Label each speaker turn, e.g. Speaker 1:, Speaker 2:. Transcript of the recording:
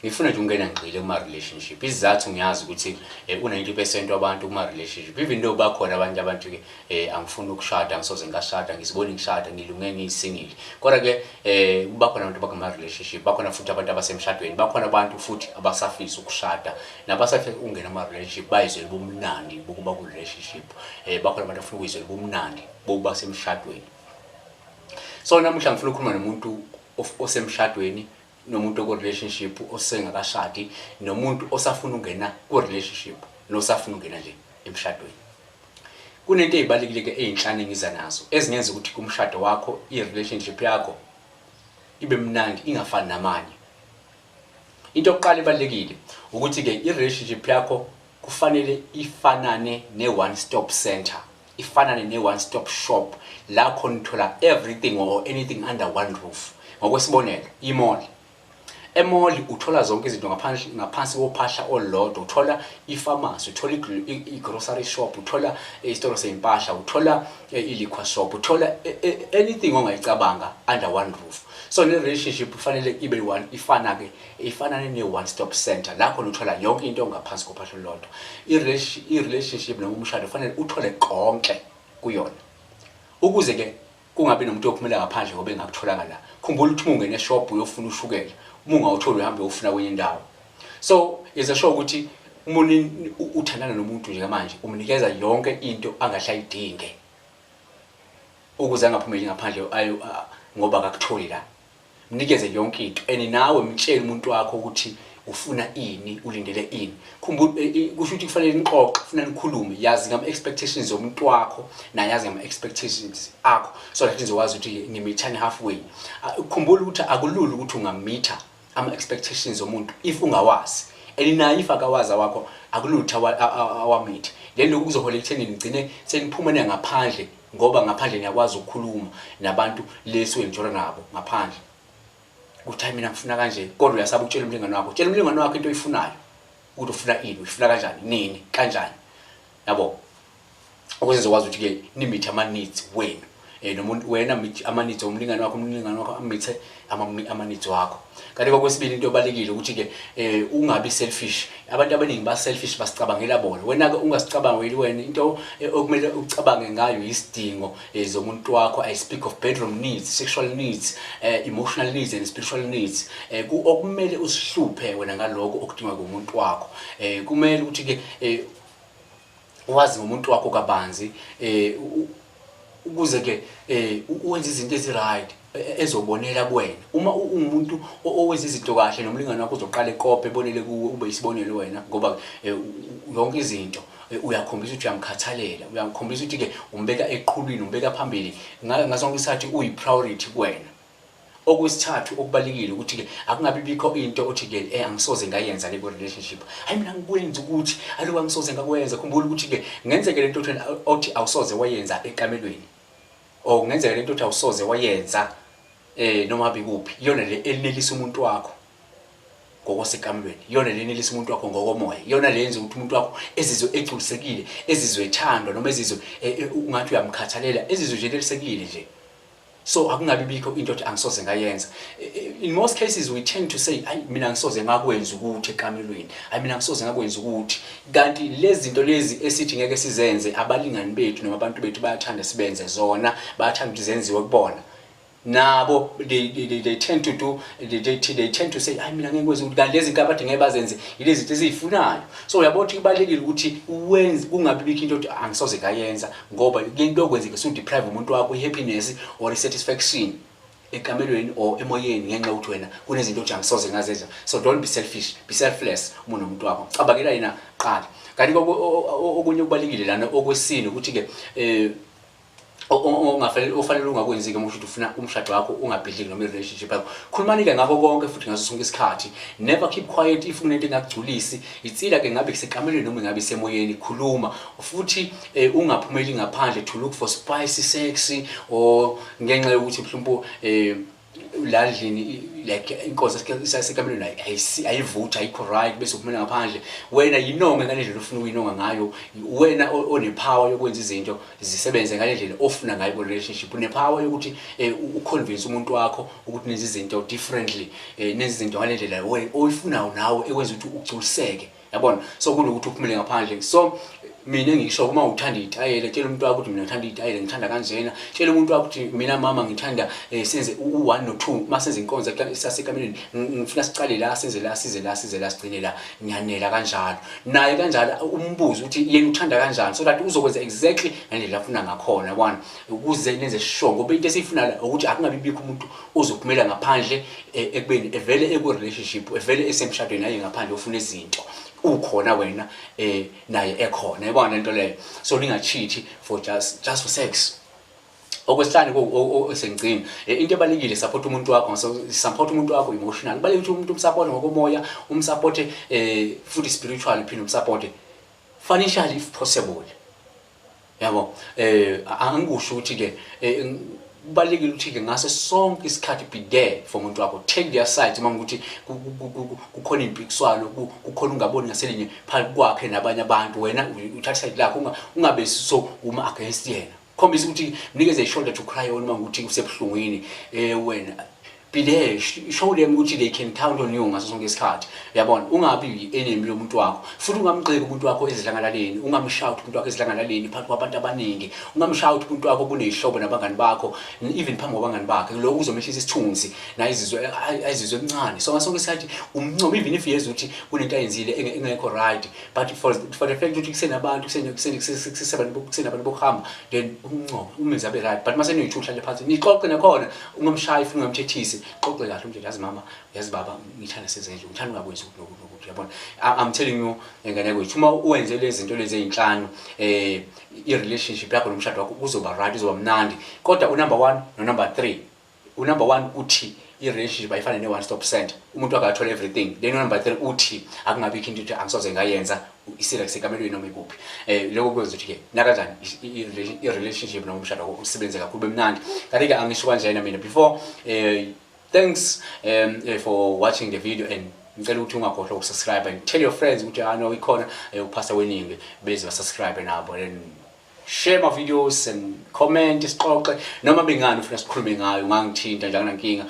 Speaker 1: Ngifuna nje ukungena ngigxile kuma-relationship. Isizathu ngiyazi ukuthi u-90% wabantu kuma-relationship, even though bakhona abanye abantu-ke angifuni ukushada, angisoze ngashada, ngiziboni ngishada, ngilunge ngiyi-single. Kodwa-ke bakhona abantu abakuma-relationship, bakhona futhi abantu abasemshadweni, bakhona abantu futhi abasafisa ukushada nabasafisa ukungena kuma-relationship, bayizwele ubumnandi bokuba ku-relationship. Bakhona abantu abafuna ukuyizwela ubumnandi bokuba semshadweni. So namuhla ngifuna ukukhuluma nomuntu osemshadweni, nomuntu oku-relationship osengakashadi, nomuntu osafuna ukungena ku-relationship, nosafuna ukungena nje emshadweni. Kunento ey'balulekile-ke ey'nhlanu engiza nazo ezingenza ukuthi kumshado wakho, i-relationship yakho ibe mnandi, ingafani namanye. Into yokuqala ebalulekile ukuthi-ke i-relationship yakho kufanele ifanane ne-one stop center, ifanane ne-one stop shop, la khona uthola everything or anything under one roof. Ngokwesibonelo, i-mall. E-mall uthola zonke izinto ngaphansi kophahla olulodwa. Uthola i-pharmacy, uthola i-grocery shop, uthola isitolo sey'mpahla, uthola i-liquor shop, uthola anything ongayicabanga under one roof. So ne-relationship kufanele ibe one, ifana-ke ifanane ne-one stop center, la khona uthola yonke into ngaphansi kophahla olulodwa. I-relationship noma umshado kufanele uthole konke kuyona, ukuze-ke kungabi nomuntu ophumela ngaphandle ngoba engakutholanga la. Khumbula ukuthi uma ungena e-shop uyofuna ushukela, uma ungawutholi uhambe uyofuna kwenye indawo. So yenza sure ukuthi uma uthandana nomuntu njengamanje, umnikeza yonke into angahle ayidinge ukuze angaphumeli ngaphandle ngoba akakutholi la. Mnikeze yonke into, and nawe mtshele umuntu wakho ukuthi ufuna ini, ulindele ini. Khumbula, kusho ukuthi kufanele nixoxe, kufanele nikhulume. Yazi ngama-expectations omuntu wakho, naye yazi ngama-expectations akho, so that nizokwazi ukuthi ni-meet-ane halfway. Khumbula ukuthi akulula ukuthi unga-meet-a ama-expectations omuntu if ungawazi, and naye if akawazi awakho, akulula ukuthi awa-meet-e. Then lokhu kuzoholela ekutheni nigcine seniphuma ngaphandle, ngoba ngaphandle niyakwazi ukukhuluma nabantu lesuke nijola nabo ngaphandle ukuthi, "Hayi, mina ngifuna kanje," kodwa uyasaba ukutshela umlingane wakho. Tshela umlingane wakho into oyifunayo, ukuthi ufuna ini, uyifuna kanjani, nini, kanjani, yabo, ukuze nizokwazi ukuthi-ke ni-meet-e ama-needs wenu, nomuntu wena meet ama-needs omlingane wakho, umlingane wakho a-meet-e ama-needs wakho. Kanti okwesibili, into ebalulekile ukuthi-ke ungabi selfish. Abantu abaningi ba-selfish, basicabangela bona. Wena-ke ungasicabangeli wena. Into okumele ucabange ngayo isidingo zomuntu wakho. I speak of bedroom needs, sexual needs, emotional needs and spiritual needs. Okumele usihluphe wena ngaloko okudingwa ngumuntu wakho. Kumele ukuthi-ke wazi ngomuntu wakho kabanzi, ukuze ke wenze izinto ezi-right ezobonela kuwena. Uma ungumuntu owenza izinto kahle, nomlingane wakho uzoqala ekope, ebonele kuwe, ube isibonelo wena, ngoba yonke izinto uyakhombisa ukuthi uyamkhathalela, uyakhombisa ukuthi-ke umbeka eqhulwini, umbeka phambili ngaso sonke isikhathi, uyi-priority kuwena. Okwesithathu okubalulekile ukuthi-ke akungabi bikho into othi-ke angisoze ngayenza le ku-relationship. Hayi, mina ngikwenza ukuthi aloku angisoze ngakwenza. Khumbula ukuthi-ke kungenzeke lento othi awusoze wayenza ekamelweni, or kungenzeka lento othi awusoze wayenza noma bikuphi, iyona le elinelisa umuntu wakho ngokwasekamelweni, iyona le enelisa umuntu wakho ngokomoya, iyona le yenza ukuthi umuntu wakho ezizwe egculisekile, ezizwe ethandwa, noma ezizwe ungathi uyamkhathalela, ezizwe nje enelisekile nje. So akungabi bikho into othi angisoze ngayenza. In most cases we tend to say, "Hayi, mina angisoze ngakwenza ukuthi ekamelweni, hayi, mina angisoze ngakwenza ukuthi." Kanti lezi zinto lezi esithi ngeke sizenze, abalingani bethu noma abantu bethu bayathanda sibenze zona, bayathanda ukuthi zenziwe kubona. Nabo they tend to do they tend to say, "Hayi, mina ngeke ngikwenze ukuthi." Kanti lezi zinto abathi ngeke bazenze yilezi zinto eziyifunayo. So uyabona ukuthi kubalulekile ukuthi wenze, kungabi bikho into othi angisoze ngayenza, ngoba into okwenzeka usu-deprive umuntu wakho i-happiness or i-satisfaction ekamelweni or emoyeni ngenxa yokuthi wena kunezinto othi angisoze ngazenza. So don't be selfish, be selfless uma unomuntu wakho, cabangela yena qala. Kanti okunye okubalulekile lana, okwesine, ukuthi-ke ongafanele ofanele ungakwenzi-ke uma usho ukuthi ufuna umshado wakho ungabhidliki noma i-relationship yakho, khulumani-ke ngakho konke futhi ngaso sonke isikhathi. Never keep quiet if kunento engakugculisi itsila-ke, ngabe kusekamelweni noma ngabe isemoyeni. Khuluma futhi, ungaphumeli ngaphandle to look for spicy sex or ngenxa yokuthi mhlawumbe la ndlini. Like inkonzo sekamelweni ayivuthi, ayikho right, bese uphumela ngaphandle. Wena yinonge ngale ndlela ofuna ukuyinonga ngayo. Wena one-power yokwenza izinto zisebenze ngale ndlela ofuna ngayo ku-relationship. Une-power yokuthi u-convince umuntu wakho ukuthi nenze izinto differently, nenze izinto ngale ndlela oyifunayo nawe, ekwenza ukuthi ugculiseke, yabona? So kunokuthi uphumele ngaphandle. So mina ngisho, uma uthanda itayela, tshela umuntu wakho ukuthi, "Mina ngithanda itayela, ngithanda kanjena." Tshela umuntu wakho ukuthi, "Mina mama ngithanda senze u-1 no-2. Uma senze inkonzo sasekamelweni, ngifuna sicale la, senze la, size la, size la, sigcine la, ngiyanela kanjalo." Naye kanjalo umbuzo ukuthi yena uthanda kanjani, so that uzokwenza exactly ngendlela afuna ngakhona, yabona, ukuze nenze sure. Ngoba into esiyifuna la ukuthi akungabi bikho umuntu ozophumela ngaphandle ekubeni evele eku-relationship, evele esemshadweni, aye ngaphandle ufuna izinto ukhona wena, naye ekhona, yabona lento leyo? So ninga-cheat for just for sex. Okwesihlanu, sengigcina, into ebalulekile, support umuntu wakho. Support umuntu wakho emotional. Kubalulekile ukuthi umuntu um-support ngokomoya, um-support futhi spiritual, phinde um-support financially if possible, yabo. Angikusho ukuthi ke kubalulekile ukuthi ke ngaso sonke isikhathi be there for umuntu wakho. Take their side uma ukuthi kukhona impikiswano, kukhona ungaboni ngaselinye phakathi kwakhe nabanye abantu. Wena uthatha side lakho, ungabe so uma against yena. Khombisa ukuthi mnikeze i-shoulder to cry on uma ukuthi usebuhlungwini. Wena be there, show them ukuthi they can count on you ngaso sonke isikhathi, uyabona? Ungabi i-enemy yomuntu wakho. Futhi ungamgxeki umuntu wakho ezidlangalaleni, ungam-shout umuntu wakho ezidlangalaleni phakathi kwabantu abaningi, ungam-shout umuntu wakho kuney'hlobo nabangani bakho, even phambi kwabangani bakhe. Lokho kuzomehlisa isithunzi naye izizwe ayizizwe emncane. So ngaso sonke isikhathi umncome, even if yezwa ukuthi kunento ayenzile engekho right, but for the fact ukuthi kusenabantu, kusenabantu bokuhamba, then umncome, umenze abe right. But mase niyi-two, uhlale phansi nixoxe nakhona. Ungamshayi futhi ungamthethisi. Xoxe kahle, umtshele, "Yazi mama, yazi baba, ngithanda senze nje, ngithanda ungakwenzi ukuthi nokuthi nokuthi," uyabona? I'm telling you, ngane kwethu, uma uwenze lezi zinto lezi ey'nhlanu, i-relationship yakho nomshado wakho kuzoba right, uzoba mnandi. Kodwa u-number 1 no-number 3, u-number 1 uthi i-relationship ayifane ne-one stop center, umuntu akathola everything. Then u-number 3 uthi akungabikho into ukuthi angisoze ngayenza isila kusekamelweni noma ikuphi. Lokho kwenza ukuthi-ke nakanjani i-relationship noma umshado wakho usebenze kakhulu, bemnandi. Kanti-ke angisho kanjena mina before, thanks for watching the video, and ngicela ukuthi ungakhohlwa uku-subscribe and tell your friends ukuthi, ah no, ikhona uPastor Weningi, beze ba-subscribe nabo. And share my videos and comment, sixoxe noma bengani ufuna sikhulume ngayo. Ungangithinta nje, anginankinga.